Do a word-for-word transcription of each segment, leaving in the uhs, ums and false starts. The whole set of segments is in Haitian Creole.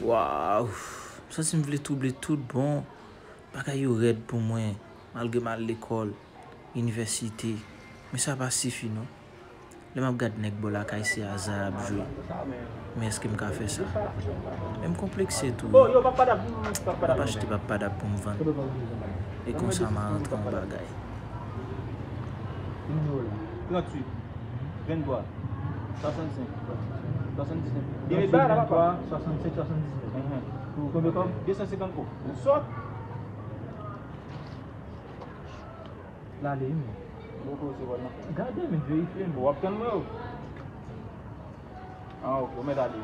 Waw, m santi m vle twouble tout bon. Bagay yo rèd pou mwen, malgre m al lekòl, inivèsite. Men sa pa sifi non. Lè m ap gad nèg bò lakay se aza y ap jwe. Men èske m ka fè sa? Men m konplekse tou wi. M ap achte papadap pou m vann. E konsa m a rantre yon bagay. Tranntuit, venntwa, swasannsenk, swasanndiznèf. Tranntuit, venntwa, swasannsenk, swasanndiznèf. Pou konbyen kòb? Desansenkant goud. Ou sòt? L ale wi men. Gade men, verifye men. W ap tann mwen o. Ah, ok, ou mèt ale.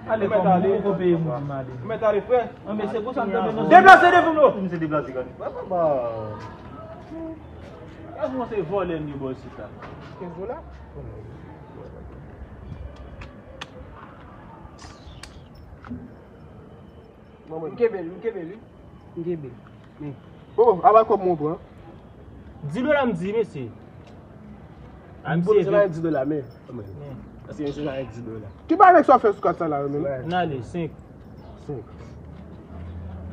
Ale kòm ou poko peye moun di m ale. Ou mèt ale, frè. An, men se konsa m tande non. Deplase devan m non. Misye deplase gade. Gade kòman se vòlè m ye bò isit la. Kenz dola? M kenbe l, m kenbe l wi. M kenbe l. Bon, aba kòb mwen pran. Dis dola m di, mesye. M poze sa avèk dis dola, men. Paske misye la avèk dis dola. Ki bagay nèg sa fè sou kat sa la yo menm? N ale, senk. Senk.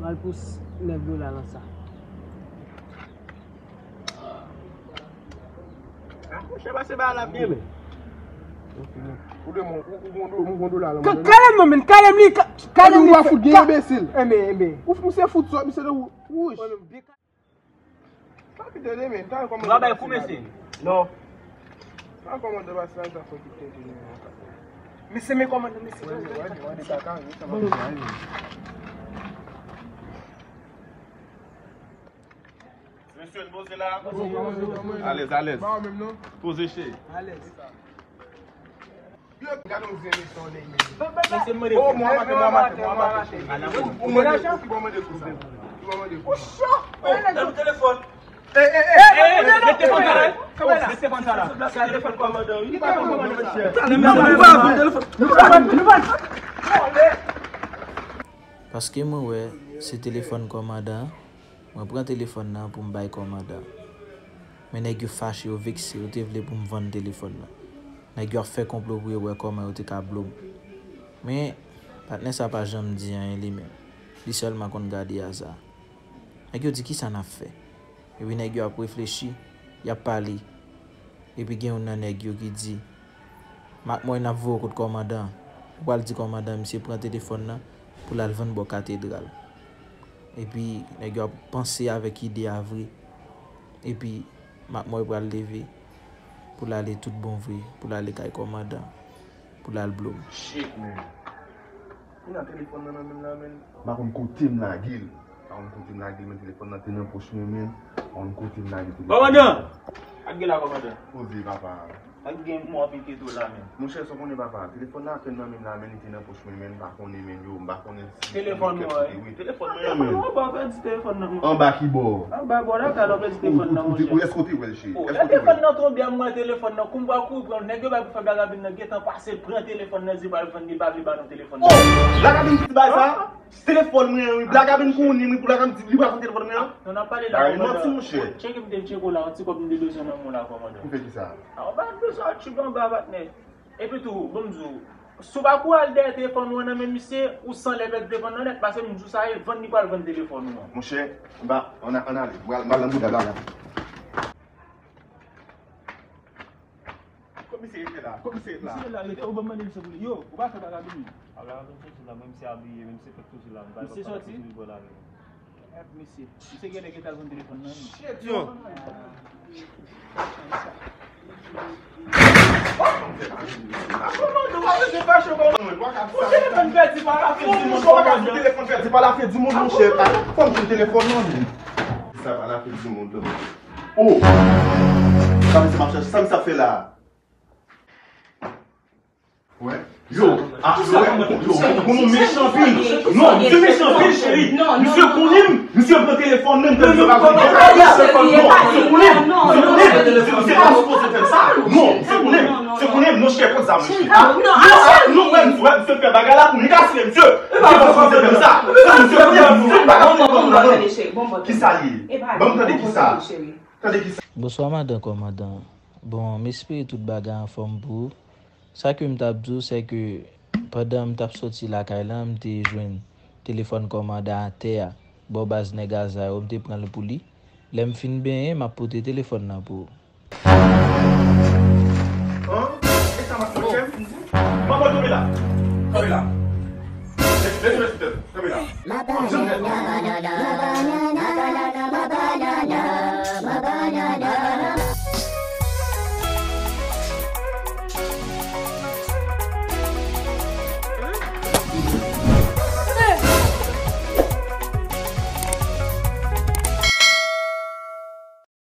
M al pou nèf dola nan sa. Ah, monchè, pase ba la byen, men. Ou de mon, ou, ou, ou, ou, ou dola la. Ka-, kalem non, men, kalem li, ka-, kalem li. Ou a fout gen enbesil. Enben, enben. Ou, ou se fout sòt, misye de wouj. Mwen menm, de ka- Pa kite de men, ta kòmandan. Nou a bay kou, mesye. Non. Ta kòmandan pase la, ta fò kite de men. Mesye, men kòmandan, mesye. Wè, wè, wè, de kaka, wi, sa va. Mesye, n poze la. Alèz, alèz. Poze, cheri. Alèz. Gade yon vye mesye yon nèg menm. Mesye, mande. Oh, mwen mande, mwen mande, mwen mande. Ou mande, ou ki mwen mande kou sa? Ki mwen mande kou sa? Ou cho! Oh, nan telefòn. Eh, eh, eh, eh, eh, met telefòn sa la. Met telefòn sa la. Se telefòn kòmandan, wi. Nou pa konn kòmandan, mesye. Nou pa konn telefòn. Nou pa konn telefòn. Paske mwen wè se telefòn kòmandan an, mwen pran telefòn nan pou m bay kòmandan. Men nèg yo fache, yo vekse, yo te vle pou m vann telefòn nan. Nèg yo ap fè konplo pou yo wè kòman yo te ka blo m. Men, patnè sa pa janm di anyen li menm. Li sèlman konn gade aza. Nèg yo di, "Kisa n ap fè?" Epi nèg yo ap reflechi, y ap pale. Epi gen youn nan nèg yo ki di, "Makmòy, n ap voye w kot kòmandan an. Ou pral di kòmandan an, misye pran telefòn nan pou l al vann bò katedral." Epi nèg yo ap panse avèk ide a vre. Epi Makmòy pral leve pou l ale tout bon vre, pou l ale kay kòmandan, pou l al blo m. Shit, man. Ou nan telefòn nan nan men l la, men. M pa konn kote m lage l. M pa konn kote m lage l, men telefòn nan te nan pòch mwen, men. M pa konn kote m lage telefòn nan. Kòmandan! Ak gen la, kòmandan. Poze, papa. Ak gen mwen anpil ke tou la, men. Monchè, sa w konnen, papa. Telefòn nan apenn nan men m la, men li te nan pòch mwen, men m pa konnen, men yo, m pa konnen si telefòn mwen, wi. Telefòn mwen, men. Telefòn mwen, ou pèdi telefòn nan, men. Anba ki bò? Anba bò la, kay la, ou pèdi telefòn nan, monchè. Ou, ou, èske w te wè l, cheri? Èske w te wè l? Telefòn nan tonbe, a mwen telefòn nan. Kou m pral kouri pran l, nèg yo bay pou fè blagabin nan gentan pase, pran telefòn nan, di pral vann li, pa vle ba nou telefòn nan. Oh! Blagabin ki bay sa? Telefòn mwen an, wi. Blagabin konnen, wi, pou blagabin di, li pa konn telefòn mwen an. Non, n ap pale la, kòmandan. Bagay manti, monchè. Tcheke m te tcheke w la, yon ti kòb m te bezwen nan men w la, kòmandan. Pou fè kisa? A, w pa bezwen tcheke anba, patnè. Epi tou, ban m di w, si w pa kouri al dèyè telefòn ou an nan men misye, ou san lè pèdi telefòn nan nèt, paske m di w sa ye, vann li pral vann telefòn ou an. Monchè, m pa, ann, ann ale. M pral, m pral nan bouda blagabin. Kot misye rete la? Kot misye rete la? Misye rete la, rete, ou ban m mande misye pou li. Yo, ou pa fè bagay vini. A, blagabin soti la, menm si abiye, menm si fèk soti la, m pa, misye soti? Misye, misye genlè gentan al vann telefòn nan, wi. Shit, yo. Telefòn pèdi pa lafe di moun, monchè. Fò m jwenn telefòn nan, men. Sa pa lafe di moun, non. Oh! Sa misye ap chache, sa misye ap fè la? Wè. Yo, a, yo, yo, bon, mechan anpil. Non, misye mechan anpil, cheri. Misye konnen m, misye pran telefòn nan, misye pa vle. Misye konnen m, misye konnen m. Misye pa sipoze fè sa. Non, misye konnen m, misye konnen m, non, cheri, kot zam, mesye. Non, non, wè, misye fè bagay la pou m kase, mesye. Misye pa sipoze fè sa. Misye konnen m, misye pa ka fè telefòn nan. Kisa li ye? Ban m tande kisa. Tande kisa. Bonswa, madan kòmandan. Bon, m espere tout bagay anfòm pou ou. Sa ke m t ap di w, se ke Pandan m t ap soti lakay la, m te jwenn telefòn kòmandan atè a, bò baz nèg Gaza yo, m te pran l pou li. Lè m fin benyen, m ap pote telefòn nan pou ou. An? E sa m ap monchè? Manman, kanpe la! Kanpe la! Leve, leve, leve, kanpe la!